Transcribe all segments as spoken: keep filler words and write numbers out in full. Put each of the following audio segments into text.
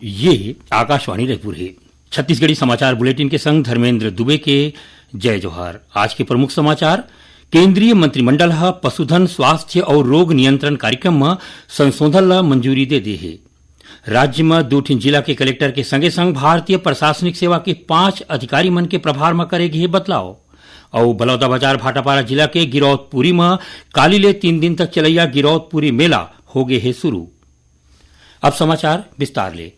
ये आकाशवाणी रायपुर हे। छत्तीसगढ़ी समाचार बुलेटिन के संग धर्मेंद्र दुबे के जय जोहार। आज के प्रमुख समाचार। केंद्रीय मंत्रिमंडल ह पशुधन स्वास्थ्य अउ रोग नियंत्रण कार्यक्रम म संशोधन ल मंजूरी दे दे हे। राज्य म दू ठिन जिला के कलेक्टर के संगे संग भारतीय प्रशासनिक सेवा के पांच अधिकारी मन के प्रभार म करे गे हे बदलाव। अउ बलौदाबाजार भाटापारा जिला के गिरौदपुरी म काली ले तीन दिन तक चलैया गिरौदपुरी मेला हो गे हे शुरू। अब समाचार विस्तार ले।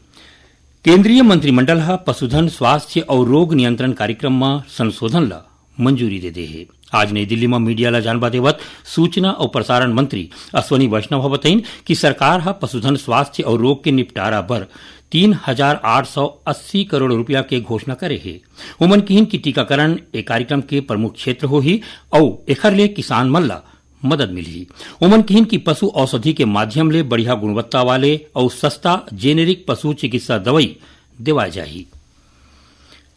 केंद्रीय मंत्रिमंडल ह पशुधन स्वास्थ्य अउ रोग नियंत्रण कार्यक्रम म संशोधन ल मंजूरी दे दे हे। आज नई दिल्ली म मीडिया ल जानबा देवत सूचना अउ प्रसारण मंत्री अश्विनी वैष्णव ह बतइन कि सरकार ह पशुधन स्वास्थ्य अउ रोग के निपटारा बर तीन हजार आठ सौ अस्सी करोड़ रुपया के घोषणा करे हे। ओमन किहिन कि टीकाकरण ए कार्यक्रम के प्रमुख क्षेत्र होही अउ एखर ले किसान मन ल मदद मिलही। ओमन किहिन कि पशु औषधि के माध्यम ले बढ़िया गुणवत्ता वाले अउ सस्ता जेनेरिक पशु चिकित्सा दवई देवाए जाही।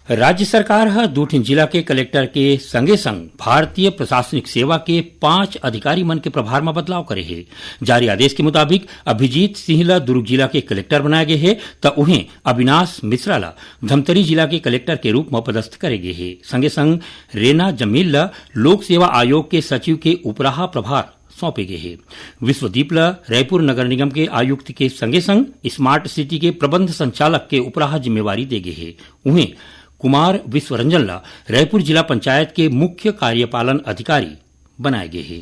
राज्य सरकार ह दू ठिन जिला के कलेक्टर के संगे संग भारतीय प्रशासनिक सेवा के पांच अधिकारी मन के प्रभार म बदलाव करे हे। जारी आदेश के मुताबिक अभिजीत सिंह ल दुर्ग जिला के कलेक्टर बनाए गे हे, त उहें अविनाश मिश्रा ल धमतरी जिला के कलेक्टर के रूप म पदस्थ करे गे हे। संगे संग रेना जमील ल लोक सेवा आयोग के सचिव के उपराहा प्रभार सौंपे गे हे। विश्वदीप ल रायपुर नगर निगम के आयुक्त के संगे संग स्मार्ट सिटी के प्रबंध संचालक के उपराहा जिम्मेवारी दे गे हे। उहें कुमार विश्वरंजन ल रायपुर जिला पंचायत के मुख्य कार्यपालन अधिकारी बनाए गे हे।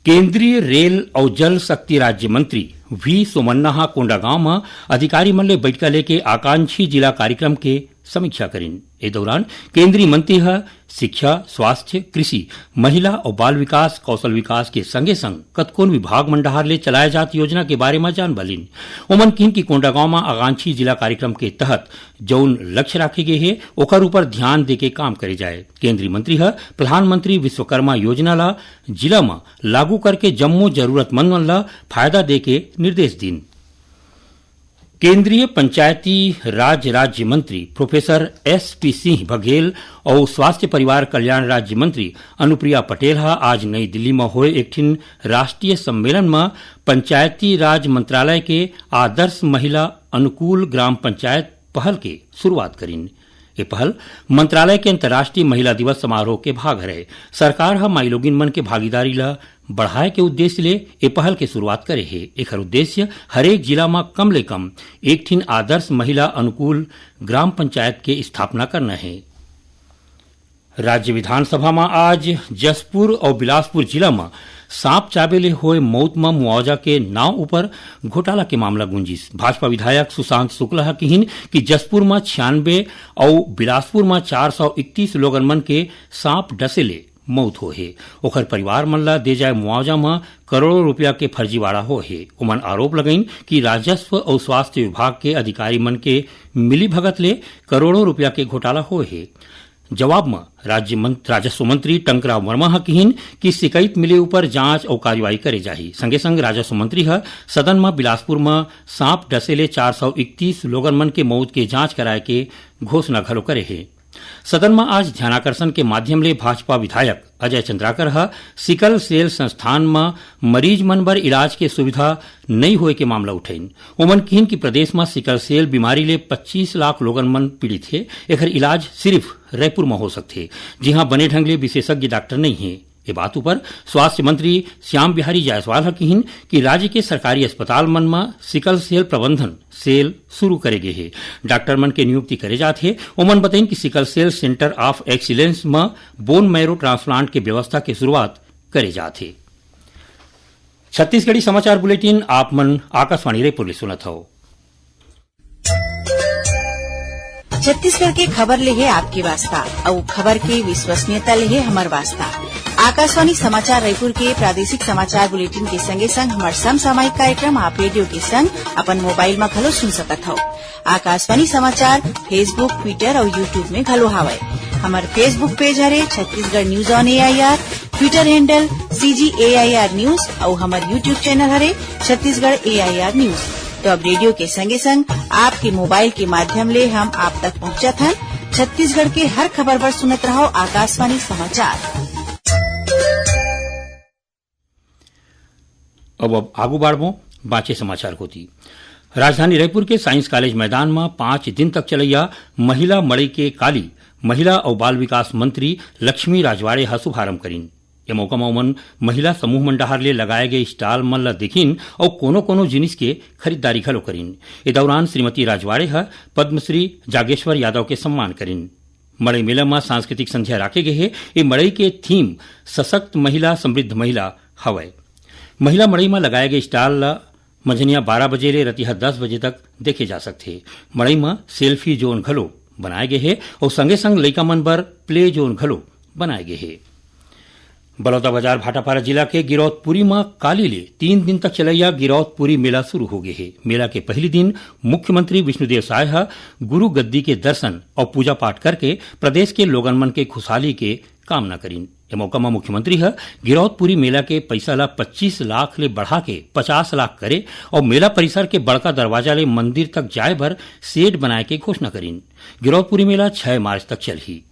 केंद्रीय रेल अउ जल शक्ति राज्य मंत्री वी सोमन्ना ह कोंडागांव म अधिकारी मन ले बइठका लेके आकांक्षी जिला कार्यक्रम के समीक्षा करिन। ए दौरान केंद्रीय मंत्री ह शिक्षा, स्वास्थ्य, कृषि, महिला अउ बाल विकास, कौशल विकास के संगे संग कतकोन विभाग मन डहार ले चलाए जात योजना के बारे म जानबा लिन। ओमन किहिन कि कोंडागांव म आकांक्षी जिला कार्यक्रम के तहत जउन लक्ष्य राखे गे हे, ओकर ऊपर ध्यान देके काम करे जाए। केंद्रीय मंत्री ह प्रधानमंत्री विश्वकर्मा योजना ल जिला म लागू करके जम्मो जरूरतमंद मन ल फायदा देके निर्देश दिन। केंद्रीय पंचायती राज राज्य मंत्री प्रोफेसर एस पी सिंह बघेल अउ स्वास्थ्य परिवार कल्याण राज्य मंत्री अनुप्रिया पटेल ह आज नई दिल्ली म होए एक ठिन राष्ट्रीय सम्मेलन म पंचायती राज मंत्रालय के आदर्श महिला अनुकूल ग्राम पंचायत पहल के शुरुआत करिन। ये पहल मंत्रालय के अंतर्राष्ट्रीय महिला दिवस समारोह के भाग हरे। सरकार ह माईलोगिन मन के भागीदारी ल बढ़ाए के उद्देश्य ले ए पहल के शुरुआत करे हे। एखर उद्देश्य हरेक जिला म कम ले कम एक ठिन आदर्श महिला अनुकूल ग्राम पंचायत के स्थापना करना हे। राज्य विधानसभा म आज जशपुर अउ बिलासपुर जिला म सांप चाबे ले होए मउत म मुआवजा के नांव ऊपर घोटाला के मामला गूंजिस। भाजपा विधायक सुशांत शुक्ला ह किहिन कि जशपुर म छियानबे अउ बिलासपुर म चार सौ इकतीस लोगन मन के सांप डसे ले मउत होए हे। ओखर परिवार मन ल दे जाए मुआवजा म करोड़ों रुपया के फर्जीवाड़ा होए हे। ओमन आरोप लगाइन कि राजस्व अउ स्वास्थ्य विभाग के अधिकारी मन के मिलीभगत ले करोड़ों रुपया के घोटाला होए हे। जवाब म राज्य मं-, राजस्व मंत्री टंकराम वर्मा ह किहिन कि शिकायत मिले ऊपर जांच अउ कार्रवाई करे जाही। संगे संग राजस्व मंत्री ह सदन म बिलासपुर म सांप डसे ले चार सौ इकतीस लोगन मन के मउत के जांच कराए के घोषणा घलो करे हे। सदन म आज ध्यानाकर्षण के माध्यम ले भाजपा विधायक अजय चंद्राकर ह सिकल सेल संस्थान म मरीज मन बर इलाज के सुविधा नइ होए के मामला उठइन। ओमन किहिन कि प्रदेश म सिकल सेल बीमारी ले पच्चीस लाख लोगन मन पीड़ित हे, एखर इलाज सिरिफ रायपुर म हो सकथे, जिहां बने ढंग ले विशेषज्ञ डॉक्टर नइ हे। ये बात ऊपर स्वास्थ्य मंत्री श्याम बिहारी जायसवाल ह किहिन कि राज्य के सरकारी अस्पताल मन म सिकल सेल प्रबंधन सेल शुरू करे गे हे। डॉक्टर मन के नियुक्ति करे जात हे। ओमन बताइन कि sickle cell centre of excellence म बोन मैरो ट्रांसप्लांट के व्यवस्था के शुरुआत करे जात हे। छत्तीसगढ़ी समाचार बुलेटिन आप मन आकाशवाणी रायपुर ले सुनत हव। छत्तीसगढ़ के खबर ले हे आपके वास्ता, अउ खबर के विश्वसनीयता ले हे हमर वास्ता। आकाशवाणी समाचार रायपुर के प्रादेशिक समाचार बुलेटिन के संगे संग हमर समसामयिक कार्यक्रम आप रेडियो के संग अपन मोबाइल म घलो सुन सकत हव। आकाशवाणी समाचार Facebook, Twitter अउ YouTube में घलो हावय। हमर Facebook पेज हरे Chhattisgarh news on AIR, Twitter handle CG AIR news अउ हमर YouTube चैनल हरे छत्तीसगढ़ एआईआर न्यूज। तो अब रेडियो के संगे संग आपके मोबाइल के माध्यम ले हम आप तक पहुंचत हन। छत्तीसगढ़ के हर खबर बर सुनत रहव आकाशवाणी समाचार। अब, अब आगू बाढ़बो बांचे समाचार कोती। राजधानी रायपुर के साइंस कॉलेज मैदान म पांच दिन तक चलैया महिला मड़ई के काली महिला अउ बाल विकास मंत्री लक्ष्मी राजवाड़े ह शुभारंभ करिन। ए मौका म ओमन महिला समूह मन डहार ले लगाए गए स्टॉल मन ल देखिन अउ कोनो-कोनो जिनिस के खरीदारी घलो करिन। ए दौरान श्रीमती राजवाड़े ह पद्मश्री जागेश्वर यादव के सम्मान करिन। मड़ई मेला म सांस्कृतिक संध्या राखे गे हे। ए मड़ई के थीम सशक्त महिला, समृद्ध महिला हवय। महिला मड़ई म लगाए गए स्टॉल ल मंझनिया बारह बजे ले रतिहा दस बजे तक देखे जा सकथे। मड़ई म सेल्फी जोन घलो बनाए गे हे अउ संगे संग लइका मन बर प्ले जोन घलो बनाए गे हे। बलौदाबाजार भाटापारा जिला के गिरौदपुरी म काली ले तीन दिन तक चलैया गिरौदपुरी मेला शुरू हो गे हे। मेला के पहली दिन मुख्यमंत्री विष्णुदेव साय ह गुरु गद्दी के दर्शन अउ पूजा पाठ करके प्रदेश के लोगन मन के खुशहाली के कामना करिन। ए मौका म मुख्यमंत्री ह गिरौदपुरी मेला के पइसा ल पच्चीस लाख ले बढ़ा के पचास लाख करे अउ मेला परिसर के बड़का दरवाजा ले मंदिर तक जाए बर शेड बनाए के घोषणा करिन। गिरौदपुरी मेला छह मार्च तक चलही।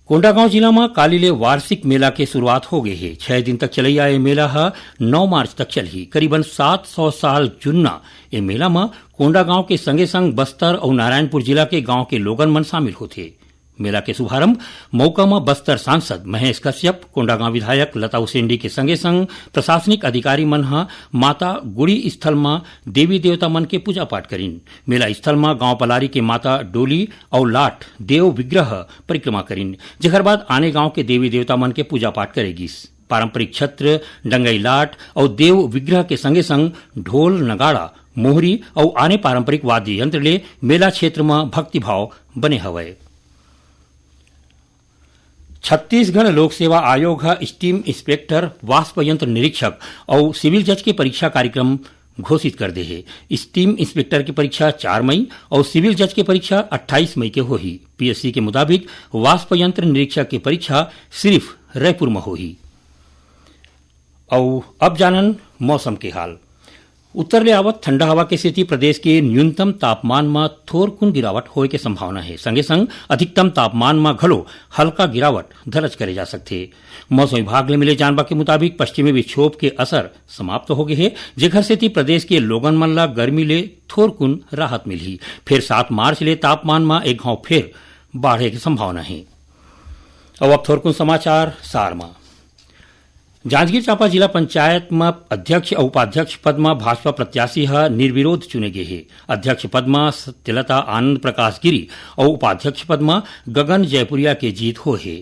कोंडागांव जिला म काली ले वार्षिक मेला के शुरुआत हो गे हे। छह दिन तक चलैया ए मेला ह नौ मार्च तक चलही। करीबन सात सौ साल जुन्ना ए मेला म कोंडागांव के संगे संग बस्तर अउ नारायणपुर जिला के गांव के लोगन मन शामिल होथे। मेला के शुभारंभ मौका म बस्तर सांसद महेश कश्यप, कोंडागांव विधायक लता उसेंडी के संगे संग प्रशासनिक अधिकारी मन ह माता गुड़ी स्थल म देवी देवता मन के पूजा पाठ करिन। मेला स्थल म गांव पलारी के माता डोली अउ लाठ देव विग्रह परिक्रमा करिन, जेखर बाद आने गांव के देवी देवता मन के पूजा पाठ करे गिस। पारंपरिक छत्र, डंगई लाठ अउ देव विग्रह के संगे संग ढोल, नगाड़ा, मोहरी अउ आने पारंपरिक वाद्य यंत्र ले मेला क्षेत्र म भक्तिभाव बने हवय। छत्तीसगढ़ लोक सेवा आयोग ह स्टीम इंस्पेक्टर, वाष्प यंत्र निरीक्षक अउ सिविल जज के परीक्षा कार्यक्रम घोषित कर दे हे। स्टीम इंस्पेक्टर के परीक्षा चार मई अउ सिविल जज के परीक्षा अट्ठाईस मई के होही। पीएससी के मुताबिक वाष्प यंत्र निरीक्षक के परीक्षा सिर्फ रायपुर म होही। अउ अब जानन मौसम के हाल। उत्तर ले आवत ठंडा हवा के सेती प्रदेश के न्यूनतम तापमान म थोरकुन गिरावट होए के संभावना हे। संगे संग अधिकतम तापमान म घलो हल्का गिरावट दर्ज करे जा सकथे। मौसम विभाग ले मिले जानबा के मुताबिक पश्चिमी विक्षोभ के असर समाप्त हो गे हे, जेखर सेती प्रदेश के लोगन मन ल गर्मी ले थोरकुन राहत मिलही। फेर सात मार्च ले तापमान म एक घांव फेर बाढ़े के संभावना हे। अउ अब थोरकुन समाचार सार म। जांजगीर चांपा जिला पंचायत म अध्यक्ष अउ उपाध्यक्ष पद म भाजपा प्रत्याशी ह निर्विरोध चुने गे हे। अध्यक्ष पद म सत्यलता आनंद प्रकाश गिरी अउ उपाध्यक्ष पद म गगन जयपुरिया के जीत होए हे।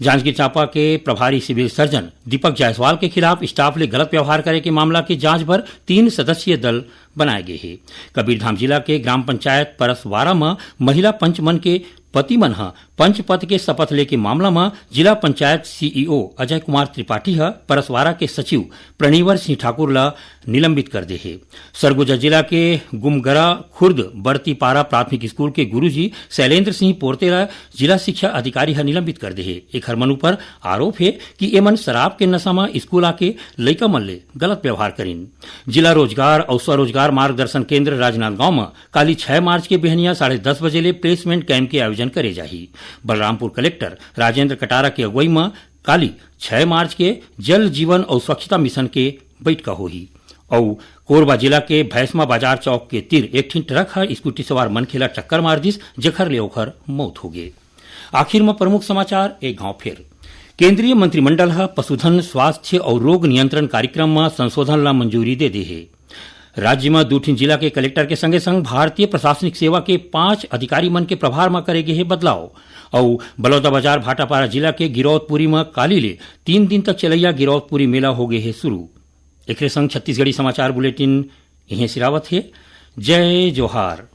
जांजगीर चांपा के प्रभारी सिविल सर्जन दीपक जायसवाल के खिलाफ स्टाफ ले गलत व्यवहार करे के मामला के जांच बर तीन सदस्यीय दल बनाए गे हे। कबीरधाम जिला के ग्राम पंचायत परसवारा म महिला पंच मन के पति मन ह पंच पद के शपथ लेके मामला म जिला पंचायत सीईओ अजय कुमार त्रिपाठी ह परसवारा के सचिव प्रणीवर सिंह ठाकुर ल निलंबित कर दे हे। सरगुजा जिला के गुमगरा खुर्द बरतीपारा प्राथमिक स्कूल के गुरुजी शैलेंद्र सिंह पोरते ल जिला शिक्षा अधिकारी ह निलंबित कर दे हे। एखर मन ऊपर आरोप हे कि एमन शराब के नशा म स्कूल आके लइका मन ले गलत व्यवहार करिन। जिला रोजगार अउ स्वरोजगार मार्गदर्शन केंद्र राजनांदगांव म काली छह मार्च के बिहनिया साढ़े दस बजे ले प्लेसमेंट कैंप के आयोजन करे जाही। बलरामपुर कलेक्टर राजेंद्र कटारा के अगुवई म काली छह मार्च के जल जीवन अउ स्वच्छता मिशन के बइठका होही। अउ कोरबा जिला के भैसमा बाजार चौक के तीर एक ठिन ट्रक ह स्कूटी सवार मनखे ल टक्कर मार दिस, जेखर ले ओखर मौत हो गे। आखिर म प्रमुख समाचार एक घांव फेर। केंद्रीय मंत्रिमंडल ह पशुधन स्वास्थ्य अउ रोग नियंत्रण कार्यक्रम म संशोधन ल मंजूरी दे दे हे। राज्य म दू ठिन जिला के कलेक्टर के संगे संग भारतीय प्रशासनिक सेवा के पांच अधिकारी मन के प्रभार म करे गे हे बदलाव। अउ बलौदाबाजार भाटापारा जिला के गिरौदपुरी म काली ले तीन दिन तक चलैया गिरौदपुरी मेला हो गे हे शुरू। एकरे संग छत्तीसगढ़ी समाचार बुलेटिन इहें सिरावत हे। जय जोहार।